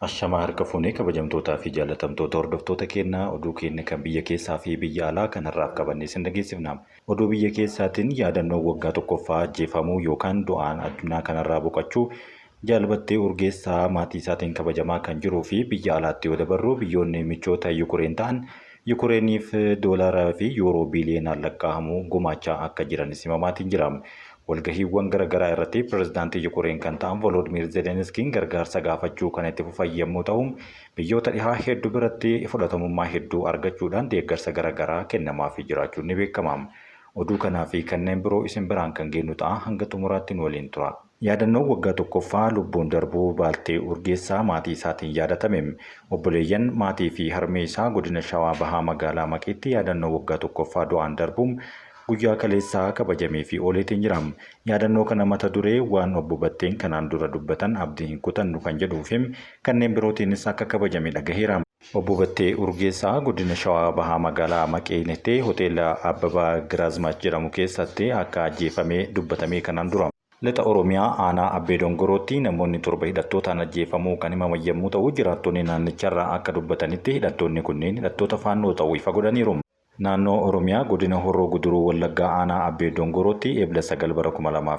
Ashamaa harka fuunee kabajamtootaa fi jaallatamtoota hordoftoota keenyaa, oduu keenya kan biyya keessaa fi biyya alaa kanarraaf qabannee isin dhageessifna. Oduu biyya keessaatiin yaadannoo waggaa tokkoffaa ajjeefamuu yookaan du'aan addunyaa kanarraa boqochuu Jaal Battee Urgeessaa maatii isaatiin kabajamaa kan jiruu fi biyya alaatti yoo dabarru, biyyoonni michoota Yukureen ta'an Yukureeniif doolaaraa fi yuuroo biiliyoonaan lakkaa'amu gumaachaa akka jiranis himamaatiin jira. Walgahiiwwan garaagaraa irratti pirezidaantii Yukureen kan ta'an Voloodimiir Zelenskiin gargaarsa gaafachuu kan itti fufan yommuu ta'u, biyyoota dhihaa hedduu biratti fudhatamummaa hedduu argachuudhaan deeggarsa garaagaraa kennamaafii jiraachuun ni beekama. Oduu kanaa fi kanneen biroo isin biraan kan geennu ta'a, hanga xumuraatti nu waliin tura. Yaadannoon waggaa tokkoffaa lubbuun darbuu Baaltee Urgeessaa maatii isaatiin yaadatame. Obboleeyyan, maatii fi harmee isaa godina Shawaa Bahaa magaalaa Maqiitti yaadannoo waggaa tokkoffaa du'aan darbuu guyyaa kaleessaa kabajameefii ooleetiin jira. Yaadannoo kana mata duree waan obbo Batteen kanaan dura dubbatan abdii hin kutannu kan jedhuu fi kanneen birootiinis akka kabajame dhagaheera. Obbo Battee Urgeessaa godina Shawaa Bahaa magaalaa Maqeetti hoteela Abbabaa Giraazmaach jedhamu keessatti akka ajjeefame dubbatamee kanaan dura. Lixa Oromiyaa aanaa Abbee Dongorootti namoonni 7 hidhattootaan ajjeefamuu kan himaman yommuu ta'u, jiraattonni naannicharraa akka dubbatanitti hidhattoonni kunneen hidhattoota Faannoo ta'uu ifa godhaniiru. Naannoo Oromiyaa godina Horroo Guduruu Wallaggaa aanaa Abbee Dongorootti Ebla 9 bara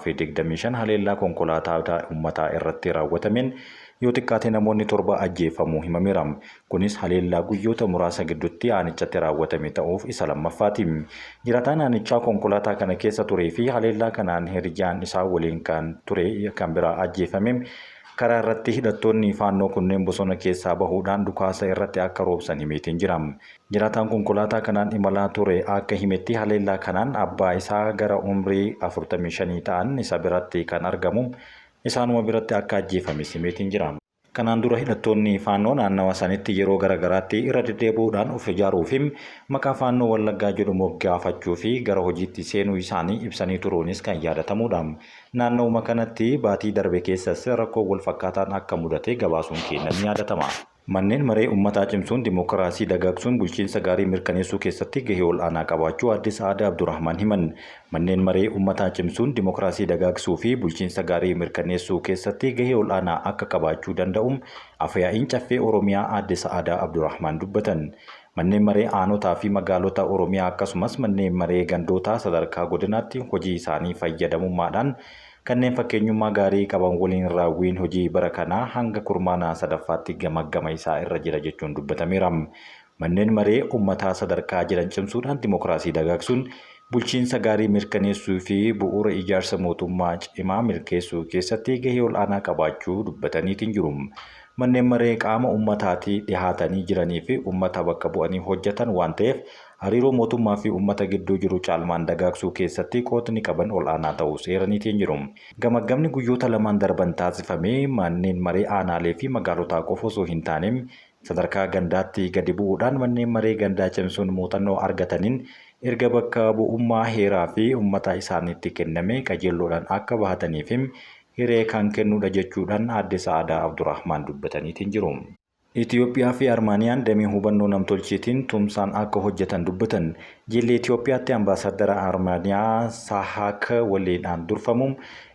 2025 haleellaa konkolaataa uummataa irratti raawwatameen yoo xiqqaate namoonni 7 ajjeefamuu himameera. Kunis haleellaa guyyoota muraasa gidduutti aanichatti raawwatame ta'uuf isa lammaffaati. Jiraataan aanichaa konkolaataa kana keessa turee fi haleellaa kanaan hiriyyaan isaa waliin kan ture kan biraa ajjeefame karaa irratti hidhattoonni Faannoo kunneen bosona keessaa bahuudhaan dhukaasa irratti akka roobsan himeetiin jira. Jiraataan konkolaataa kanaan imalaa ture akka himetti haleellaa kanaan abbaa isaa gara umrii 45 ta'an isa biratti kan argamu isaanuma biratti akka ajjeefames himeetiin jira. Kanaan dura hidhattoonni Faannoo naannawa sanitti yeroo garagaraatti irra deddeebi'uudhaan of ijaaruu fi maqaa Faannoo Wallaggaa jedhu moggaafachuu fi gara hojiitti seenuu isaanii ibsanii turuunis kan yaadatamuudha. Naannawuma kanatti baatii darbe keessas rakkoon walfakkaataan akka mudate gabaasuun keenya ni yaadatama. Manneen maree ummataa cimsuun dimokiraasii dagaagsuun bulchiinsa gaarii mirkaneessuu keessatti gahee ol'aanaa qabaachuu Aadde Sa'aadaa Abdurahmaan himan. Manneen maree ummataa cimsuun dimokiraasii dagaagsuu fi bulchiinsa gaarii mirkaneessuu keessatti gahee ol'aanaa akka qabaachuu danda'u Afyaa'iin Caffee Oromiyaa Aadde Sa'aadaa Abdurahmaan dubbatan. Manneen maree aanotaa fi magaalota Oromiyaa akkasumas manneen maree gandootaa sadarkaa godinaatti hojii isaanii fayyadamummaadhaan kanneen fakkeenyummaa gaarii qaban waliin raawwiin hojii bara kanaa hanga kurmaana sadaffaatti gamaggama isaa irra jira jechuun dubbatameera. Manneen maree ummataa sadarkaa jiran cimsuudhaan dimokiraasii dagaagsuun bulchiinsa gaarii mirkaneessuu fi bu'uura ijaarsa mootummaa cimaa milkeessuu keessatti gahee ol'aanaa qabaachuu dubbataniitiin jiru. Manneen maree qaama ummataatii dhihaatanii jiranii fi ummata bakka bu'anii hojjetan waan ta'eef hariiroo mootummaa fi ummata gidduu jiru caalmaan dagaagsuu keessatti qoodni qaban ol'aanaa ta'uus eeraniitiin jiru. Gamaggamni guyyoota lamaan darban taasifame manneen maree aanaalee fi magaalotaa qofa osoo hin taane sadarkaa gandaatti gadi bu'uudhaan manneen maree gandaa cimsuun muuxannoo argataniin erga bakka bu'ummaa heeraa fi ummata isaaniitti kenname qajeelloodhaan akka bahatanii fi hiree kan kennudha jechuudhaan Aadde Sa'aadaa Abdurahmaan dubbataniitiin jiru. Itiyoophiyaa fi Armaaniyaan damee hubannoo namtolcheetiin tumsaan akka hojjetan dubbatan. Jilli Itiyoophiyaatti Ambaasaaddara Armaaniyaa Saahaak waliinaan durfamu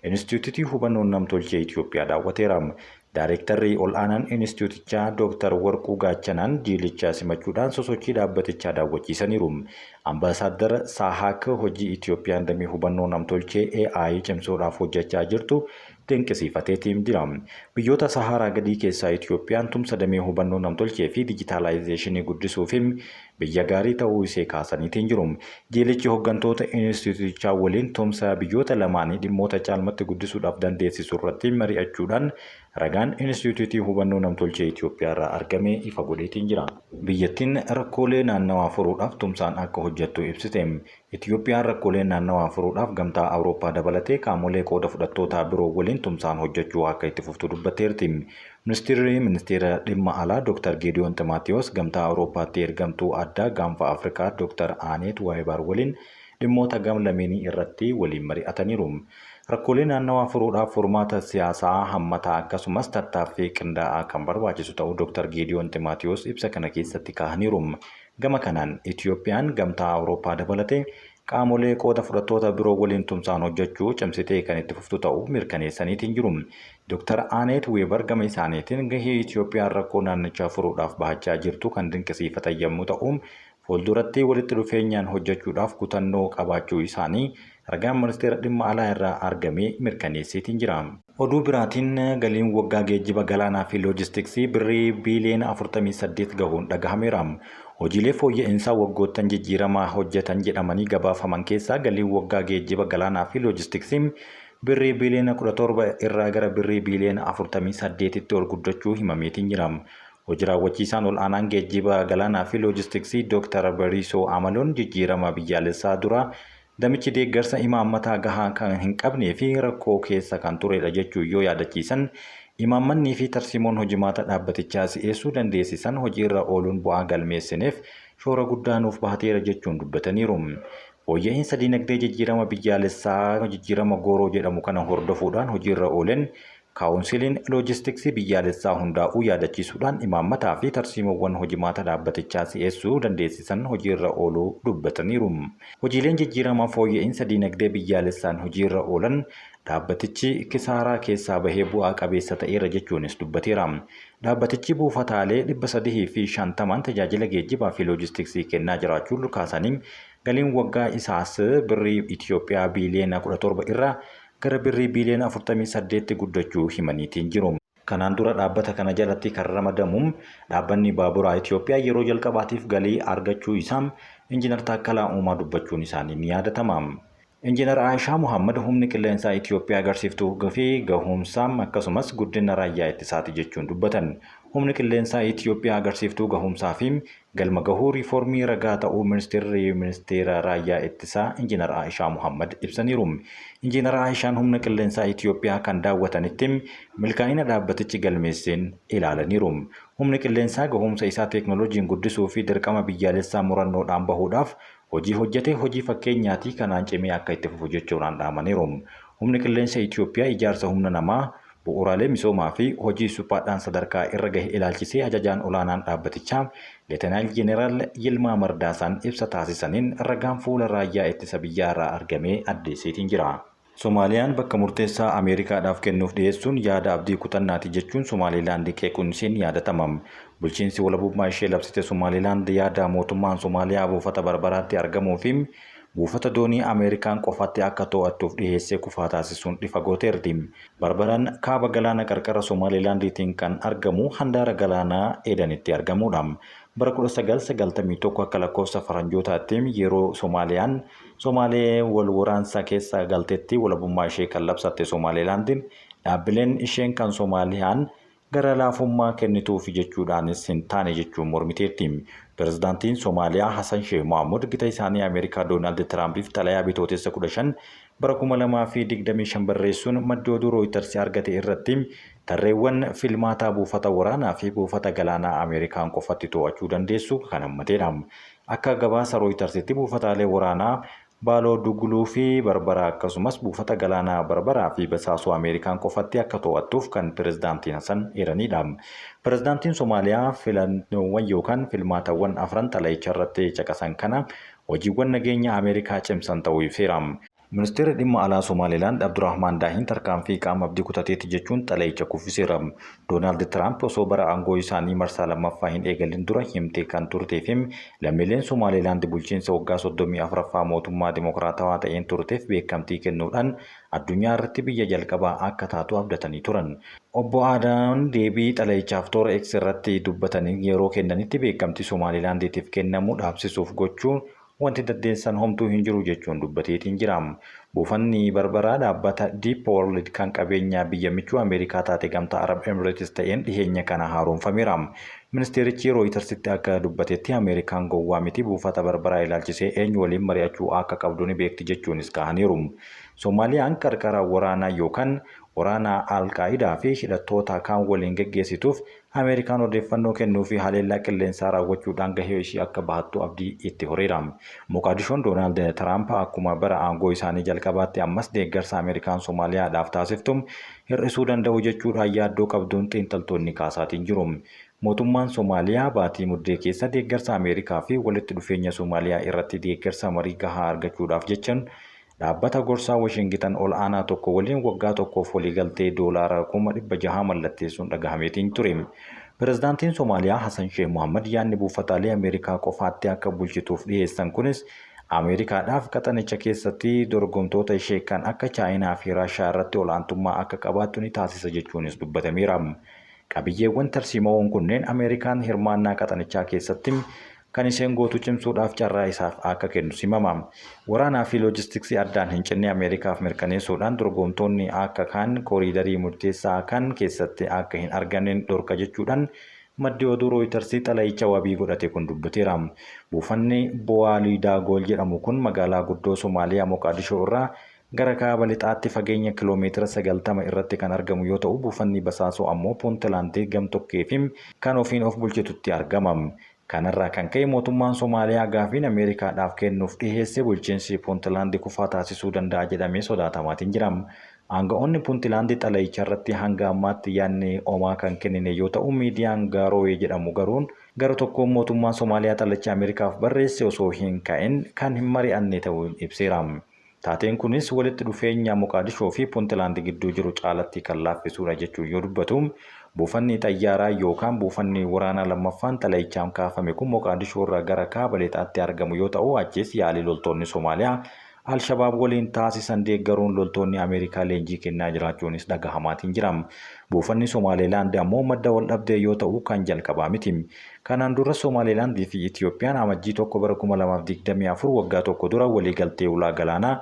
Inistiitiyuutii Hubannoo Namtolchee Itiyoophiyaa daawwateera. Daarektarri ol'aanaan Inistiitiyuutichaa Dooktar Warquu Gaachanaan jiilicha simachuudhaan sosochii dhaabbatichaa daawwachiisaniiru. Ambaasaaddar Saahaak hojii Itiyoophiyaan damee hubannoo namtolchee AI cimsuudhaaf hojjechaa jirtu dinqisiifateetiin jira. Biyyoota Sahaaraa gadii keessaa Itiyoophiyaan tumsa damee hubannoo namtolchee fi dijitaalaayizeeshinii guddisuuf biyya gaarii ta'uu isee kaasaniitiin jiru. Jiilichi hoggantoota Inistiitiyuutichaa waliin tumsa biyyoota lamaanii dhimmoota caalmatti guddisuudhaaf dandeessisu irratti mari'achuudhaan ragaan Inistiitiyuutii Hubannoo Namtolchee Itiyoophiyaarraa argame ifa godheetiin jira. Biyyattiin rakkoolee naannawaa furuudhaaf tumsaan akka hojjettu ibsite. Itiyoophiyaan rakkoolee naannawaa furuudhaaf Gamtaa Awurooppaa dabalatee qaamolee qooda fudhattootaa biroo waliin tumsaan hojjechuu akka itti fuftu dubbatteerti. Ministirri Ministeera Dhimma Alaa Dooktar Geediyoon Ximaatiyoos Gamtaa Awurooppaatti ergamtuu addaa Gaanfa Afrikaa Dooktar Aaneet Waayibaar waliin dhimmoota gam lameenii irratti waliin mari'ataniiru. Rakkoolee naannawaa furuudhaaf furmaata siyaasaa hammataa akkasumas tattaaffii qindaa'aa kan barbaachisu ta'uu Dooktar Geediyoon Ximaatiyoos ibsa kana keessatti kaahaniiru. Gama kanaan Itiyoophiyaan Gamtaa Awurooppaa dabalatee qaamolee qooda fudhattoota biroo waliin tumsaan hojjechuu cimsitee kan itti fuftu ta'uu mirkaneessaniitiin jiru. Dr. Aaneet Weebar gama isaaniitiin gahee Itoophiyaan rakkoo naannichaa furuudhaaf bahachaa jirtu kan dinqisiifatan yommuu ta'u, fuulduratti walitti dhufeenyaan hojjechuudhaaf kutannoo qabaachuu isaanii ragaan ministeera dhimma alaa irraa argame mirkaneesseetiin jira. Oduu biraatiin galiin waggaa geejjiba galaanaa fi loojistiksii birrii biiliyoona 48 gahuun dhagahameera. Hojiilee fooyya'insaa waggoottan jijjiiramaa hojjetan jedhamanii gabaafaman keessaa galiin waggaa geejjiba galaanaa fi loojistiksii birrii biiliyoona 17 irraa gara birrii biiliyoona 48tti ol guddachuu himameetiin jira. Hojii raawwachiisaan ol aanaan geejjiba galaanaa fi loojistiksii Dr. Bariisoo Amaloon jijjiirama biyyaalessaa dura damichi deeggarsa imaammataa gahaa kan hin qabnee fi rakkoo keessa kan turedha jechuun yoo yaadachiisan, imaammannii fi tarsiimoon hojimaata dhaabbatichaa si'eessuu dandeessisan hojiirra ooluun bu'aa galmeessineef shoora guddaa nuuf bahateera jechuun dubbataniiru. Fooyya'insa dinagdee jijjiirama biyyaalessaa jijjiirama gooroo jedhamu kana hordofuudhaan hojiirra ooleen Kaawunsiliin loojistiksii biyyaalessaa hundaa'uu yaadachiisuudhaan imaammataa fi tarsiimoowwan hojimaata dhaabbatichaa si'eessuu dandeessisan hojiirra ooluu dubbataniiru. Hojiileen jijjiirama fooyya'insa dinagdee biyyaalessaan hojiirra oolan dhaabbatichi kisaaraa keessaa bahee bu'aa qabeessa ta'eera jechuunis dubbateera. Dhaabbatichi buufataalee 350n tajaajila geejjibaa fi loojistiksii kennaa jiraachuu kaasanii, galiin waggaa isaas birrii Itoophiyaa biiliyoona 17 irraa gara birrii biiliyoona 48tti guddachuu himaniitiin jiru. Kanaan dura dhaabbata kana jalatti kan ramadamu dhaabbanni baaburaa Itoophiyaa yeroo jalqabaatiif galii argachuu isaa Injiinar Taakkalaa Uumaa dubbachuun isaanii ni yaadatama. Injiinar Aayishaa Muhammad humni qilleensaa Itoophiyaa agarsiiftuu fi gahumsaa akkasumas guddina raayyaa ittisaati jechuun dubbatan. Humni qilleensaa Itoophiyaa agarsiiftuu gahumsaa fi galma gahuu riifoormii ragaa ta'uu ministeerri ministeera raayyaa ittisaa Injiinar Aayishaa Muhammad ibsaniiru. Injiinar Aayishaan humna qilleensaa Itoophiyaa kan daawwatanitti milkaa'ina dhaabbatichi galmeesseen ilaalaniiru. Humni qilleensaa gahumsa isaa teeknooloojiin guddisuu fi dirqama biyyaalessaa murannoodhaan bahuudhaaf hojii hojjete hojii fakkeenyaatii kanaan cimee akka itti fufu jechuudhaan dhaamaniiru. Humni qilleensa Itoophiyaa ijaarsa humna namaa, bu'uuraalee misoomaa fi hojii suphaadhaan sadarkaa irra gahe ilaalchisee ajajaan olaanaan dhaabbatichaa Leetenaal Jeneraal Yilmaa Mardaasaan ibsa taasisaniin ragaan fuula raayyaa ittisa biyyaa irraa argamee addeesseetiin jira. Somaaliyaan bakka murteessaa Ameerikaadhaaf kennuuf dhiyeessuun yaada abdii kutannaati jechuun Somaalilaand qeequun ishee ni yaadatama. Bulchiinsi walabummaa ishee labsite Somaalilaand yaada mootummaan Somaaliyaa buufata Barbaraatti argamuu fi buufata doonii Ameerikaan qofatti akka to'attuuf dhiheessee kufaa taasisuun ifa gooteerti. Barbaraan kaaba galaana qarqara Somaalilaandiitiin kan argamu handaara galaanaa Edanitti argamudha. Bara 1991 akka lakkoofsa faranjootaatti yeroo Somaaliyaan Somaalee wal waraansa keessa galtetti walabummaa ishee kan labsatte Somaalilaandiin dhaabbileen isheen kan Somaaliyaan gara laafummaa kennituufi jechuudhaanis hin taane jechuun mormiteerti. Pirezidaantiin Somaaliyaa Hasan Sheeh Mohaamud gita isaanii Ameerikaa Doonaald Tiraampiif xalayaa Bitootessa 15 bara 2025 barreessuun maddi oduu Rooyitars argate irratti tarreewwan filmaataa buufata waraanaa fi buufata galaanaa Ameerikaan qofatti to'achuu dandeessu kan hammatedha. Akka gabaasa Rooyitarsitti buufataalee waraanaa Baaloo Duguluu fi Barbaraa akkasumas buufata galaanaa Barbaraa fi Basaasoo Ameerikaan qofatti akka to'attuuf kan pirezidaantiin Hasan eeranidha. Pirezidaantiin Somaaliyaa filannoowwan yookaan filmaatawwan afran xalayicha irratti caqasan kana hojiiwwan nageenya Ameerikaa cimsan ta'uu ibseera. Ministeerri dhimma alaa Somaalilaand Abdurrahmaan Daahin tarkaanfii qaama abdii kutateeti jechuun xalayicha kuffiseera. Doonaald Tiraamp osoo bara aangoo isaanii marsaa lammaffaa hin eegalin dura himtee kan turtee fi lammiileen Somaalilaand bulchiinsa waggaa 34ffaa mootummaa dimokiraatawaa ta'een turteef beekamtii kennuudhaan addunyaa irratti biyya jalqabaa akka taatu abdatanii turan. Obbo Aadaan deebii xalayichaaf toora X irratti dubbataniin yeroo kennanitti beekamtii Somaalilaandiitiif kennamu dhaabsisuuf gochuu wanti dandeessan homtuu hin jiru jechuun dubbateetiin jira. Buufanni Barbaraa dhaabbata Deep World kan qabeenya biyya michuu Ameerikaa taate gamtaa Arab Emirates ta'een dhiheenya kana haaromfameera. Ministeerichi Rooyitarsitti akka dubbatetti Ameerikaan gowwaa miti, buufata Barbaraa ilaalchisee eenyu waliin mari'achuu akka qabdu ni beekti jechuunis kaahaniiru. Somaaliyaan qarqara waraanaa yookaan waraana Al-Qaayidaa fi hidhattoota kaan waliin geggeessituuf Ameerikaan odeeffannoo kennuu fi haleellaa qilleensaa raawwachuudhaan gahee ishii akka bahattu abdii itti horeera. Moqaadishoon Doonaald Tiraamp akkuma bara aangoo isaanii jalqabaatti ammas deeggarsa Ameerikaan Somaaliyaadhaaf taasiftu hir'isuu danda'u jechuudhaan yaaddoo qabduun xiinxaltoonni kaasaatiin jiru. Mootummaan Somaaliyaa baatii Muddee keessa deeggarsa Ameerikaa fi walitti dhufeenya Somaaliyaa irratti deeggarsa marii gahaa argachuudhaaf jechan dhaabbata gorsaa Washingitan ol aanaa tokko waliin waggaa tokkoof waliigaltee doolaara 600,000 mallatteessuun dhagahameetiin ture. Pirezidaantiin Somaaliyaa Hasan Sheeh Mohammad yaadni buufataalee Ameerikaa qofaatti akka bulchituuf dhiyeessan kunis Ameerikaadhaaf qaxanicha keessatti dorgomtoota ishee kan akka Chaayinaa fi Raashaa irratti ol'aantummaa akka qabaattu ni taasisa jechuunis dubbatameera. Qabiyyeewwan tarsiimawoon kunneen Ameerikaan hirmaannaa qaxanichaa keessatti kan isheen gootu cimsuudhaaf carraa isaaf akka kennu simama. Waraanaa fi loojistiksii addaan hin cinne Ameerikaaf mirkaneessuudhaan dorgomtoonni akka kaan kooriidarii murteessaa kan keessatti akka hin arganne dhorka jechuudhaan maddi oduu Rooyitarsii xalayicha wabii godhate kun dubbateera. Buufanni Bowaaliidaagool jedhamu kun magaalaa guddoo Somaaliyaa Moqaadishoo irraa gara kaaba lixaatti fageenya kiloomeetira 90 irratti kan argamu yoo ta'u, buufanni basaasoo ammoo Puuntilaandii gamtokkee fi kan ofiin of bulchitutti argama. Kanarraa kan ka'e mootummaan Somaaliyaa gaafiin Ameerikaadhaaf kennuuf dhiheesse bulchiinsi Puuntilaandi kufaa taasisuu danda'a jedhamee sodaatamaatiin jira. Aanga'oonni Puuntilaandi xalayicha irratti hanga ammaatti yaadni omaa kan kennine yoo ta'u, miidiyaan Gaaroowe jedhamu garuun gara tokkoon mootummaan Somaaliyaa xalayicha Ameerikaaf barreesse osoo hin ka'in kan hin mari'anne ta'uu ibseera. Taateen kunis walitti dhufeenya Moqaadishoo fi Puuntilaand gidduu jiru caalatti kan laaffisuudha jechuun yoo dubbatu, buufanni xayyaaraa yookaan buufanni waraanaa lammaffaan xalayichaan kaafame kun Moqaadishoo irraa gara kaaba lixaatti argamu yoo ta'u, achis yaalii loltoonni Somaaliyaa Alshabaab waliin taasisan deeggaruun loltoonni Ameerikaa leenjii kennaa jiraachuunis dhagahamaatiin jira. Buufanni Somaalilaand ammoo madda waldhabdee yoo ta'u kan jalqabaa miti. Kanaan dura Somaalilaand fi Itiyoophiyaan Amajjii 1 bara 2024 waggaa tokko dura waliigaltee ulaa galaanaa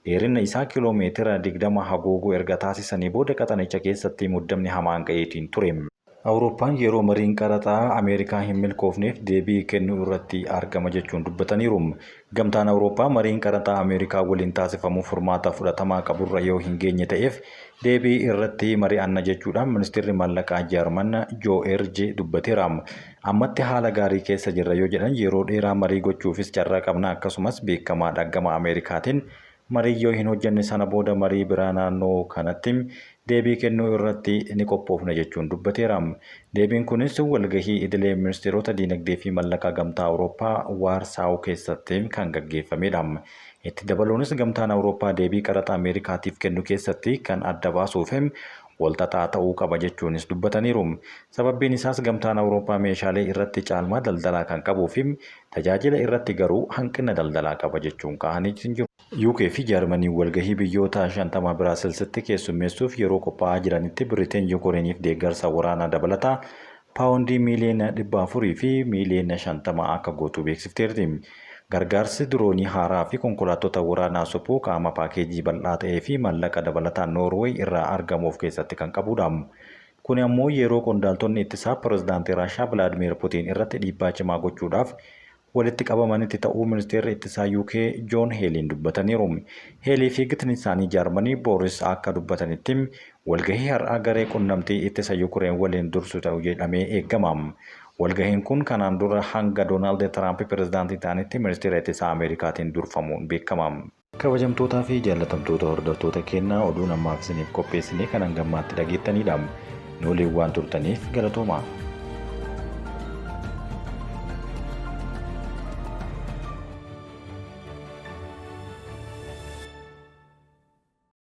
dheerina isaa kiiloo meetira 20 haguugu erga taasisanii booda qaxanicha keessatti muddamni hamaan ka'eetiin ture. Awurooppaan yeroo mariin qaraxaa Ameerikaa hin milkoofneef deebii kennuu irratti argama jechuun dubbataniiru. Gamtaan Awurooppaa mariin qaraxaa Ameerikaa waliin taasifamu furmaata fudhatamaa qaburra yoo hin geenye ta'eef deebii irratti mari'anna jechuudhaan ministeerri maallaqaa Jaarman Joo'erji dubbateera. Ammatti haala gaarii keessa jirra yoo jedhan yeroo dheeraa marii gochuufis carraa qabna akkasumas beekamaadha gama Ameerikaatiin marii yoo hin hojjenne sana booda marii biraa naannoo kanatti deebii kennuu irratti ni qophoofna jechuun dubbateera. Deebiin kunis walgahii idilee ministeerota diinagdee fi mallaqaa gamtaa Awurooppaa Waarsaaw keessatti kan gaggeeffamedha. Itti dabaluunis gamtaan Awurooppaa deebii qaraxa Ameerikaatiif kennu keessatti kan adda baasuuf walxaxaa ta'uu qaba jechuunis dubbataniiru. Sababbiin isaas gamtaan Awurooppaa meeshaalee irratti caalmaa daldalaa kan qabuu fi tajaajila irratti garuu hanqina daldalaa qaba jechuun kaa'anii jiru. UK fi Jaarmaniin walgahii biyyoota 50 Biraasilsitti keessummeessuuf yeroo qophaa'aa jiranitti Biriteen Yukureeniif deeggarsa waraanaa dabalataa paawundii miiliyoona 400 fi miiliyoona 50 akka gootu beeksifteerti. Gargaarsi diroonii haaraa fi konkolaattota waraanaa suphuu qaama paakeejii bal'aa ta'ee fi maallaqa dabalataan Noorweey irraa argamu of keessatti kan qabudha. Kuni ammoo yeroo qondaaltonni ittisaa pirezidaantii Raashaa Vilaadimiir Putiin irratti dhiibbaa cimaa gochuudhaaf walitti qabamanitti ta'uu ministeerri ittisaa UK Joon Heeliin dubbataniiru. Heelii fi gitni isaanii Jaarmanii Booris akka dubbatanitti walgahii har'aa garee qunnamtii ittisa Yukureen waliin dursu ta'u jedhamee eegama. Walgahiin kun kanaan dura hanga Doonaald Tiraamp pirezidaantii ta'anitti ministeera ittisaa Ameerikaatiin durfamuun beekama. Kabajamtootaa fi jaallatamtoota hordoftoota keenyaa oduun ammaaf isiniif qopheessine kan hangammaatti dhageettanidha. Nu waliin waan turtaniif galatoomaa.